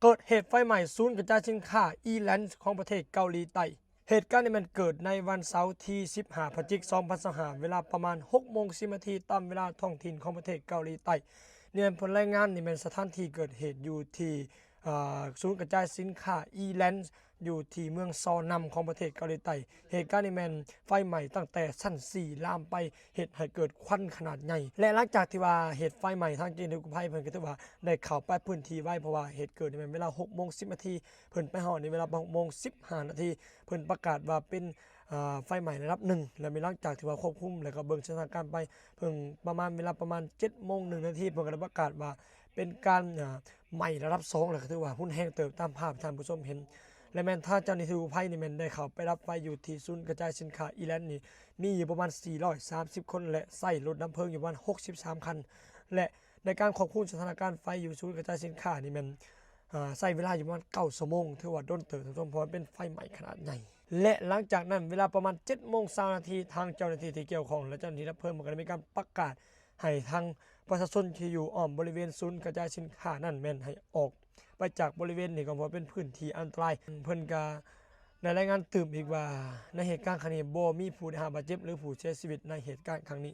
ເກີດເຫດໄຟໄໝ້ສູນກະຈາຍສິນຄ້າ Eland ຂອງປະເທດເກົາຫຼີໃຕ້. ເຫດການນີ້ແມ່ນເກີດໃນວັນເສົາທີສິບຫ້າ ພະຈິກ ສອງພັນຊາວຫ້າ ເວລາປະມານຫົກໂມງສິບນາທີຕາມເວລາທ້ອງຖິ່ນຂອງປະເທດເກົາຫຼີໃຕ້. ນີ້ແມ່ນຜົນລາຍງານ ນີ້ແມ່ນສະຖານທີ່ເກີດເຫດຢູ່ທີ່ ອາ ສູນກະຈາຍສິນຄ້າ Eland ຢູ່ທີ່ເມືອງຊໍນຳຂອງປະເທດເກົາຫຼີໃຕ້. ເຫດການນີ້ແມ່ນໄຟໄໝ້ຕັ້ງແຕ່ຊັ້ນສີ່ລາມໄປ ເຮັດໃຫ້ເກີດຄວັນຂະໜາດໃຫຍ່ ແລະ ຫຼັງຈາກທີ່ວ່າເຫດໄຟໄໝ້ ທາງເຈົ້າໜ້າທີ່ກູ້ໄພເພິ່ນກໍຖືວ່າໄດ້ເຂົ້າໄປພື້ນທີ່ໄວ ເພາະວ່າເຫດເກີດນີ້ແມ່ນເວລາຫົກໂມງສິບນາທີ ເພິ່ນໄປຮອດໃນເວລາຫົກໂມງສິບຫ້ານາທີ ເພິ່ນປະກາດວ່າເປັນ ອາ ໄຟໄໝ້ລະດັບໜຶ່ງ ແລະ ມີຫຼັງຈາກທີ່ວ່າຄວບຄຸມ ແລະ ກໍເບິ່ງສະຖານະການໄປ ເພິ່ນປະມານ ເວລາປະມານເຈັດໂມງໜຶ່ງນາທີ ເພິ່ນກໍໄດ້ປະກາດວ່າເປັນການ ອາ ໄໝ້ລະດັບສອງ ແລະ ກໍຖືວ່າຮຸນແຮງເຕີບຕາມພາບທີ່ທ່ານຜູ້ຊົມເຫັນ ແລະ ແມ່ນທາງເຈົ້າໜ້າທີ່ກູ້ໄພນີ້ແມ່ນໄດ້ເຂົ້າໄປດັບໄຟຢູ່ທີ່ສູນກະຈາຍສິນຄ້າ Eland ນີ້ມີຢູ່ປະມານສີ່ຮ້ອຍສາມສິບຄົນ ແລະ ໃຊ້ລົດດັບເພີງຢູ່ປະມານຫົກສິບສາມຄັນ ແລະ ໃນການຄວບຄຸມສະຖານະການໄຟຢູ່ສູນກະຈາຍສິນຄ້ານີ້ແມ່ນ ອາ ໃຊ້ເວລາຢູ່ປະມານເກົ້າຊົ່ວໂມງ ຖືວ່າດົນເຕີບທ່ານຜູ້ຊົມ ເພາະວ່າເປັນໄຟໄໝ້ຂະໜາດໃຫຍ່ ແລະ ຫຼັງຈາກນັ້ນເວລາປະມານເຈັດໂມງຊາວນາທີ ທາງເຈົ້າໜ້າທີ່ທີ່ກ່ຽວຂ້ອງ ແລະ ເຈົ້າໜ້າທີ່ດັບເພີງ ມັນກໍໄດ້ມີການປະກາດໃຫ້ທາງປະຊາຊົນທີ່ຢູ່ອ້ອມບໍລິເວນສູນກະຈາຍສິນຄ້ານັ້ນແມ່ນໃຫ້ອອກໄປຈາກບໍລິເວນນີ້ກ່ອນ ເພາະວ່າເປັນພື້ນທີ່ອັນຕະລາຍ. ເພິ່ນກໍໄດ້ລາຍງານຕື່ມອີກວ່າ ໃນເຫດການຄັ້ງນີ້ບໍ່ມີຜູ້ໄດ້ຮັບບາດເຈັບ ຫຼື ຜູ້ເສຍຊີວິດໃນເຫດການຄັ້ງນີ້.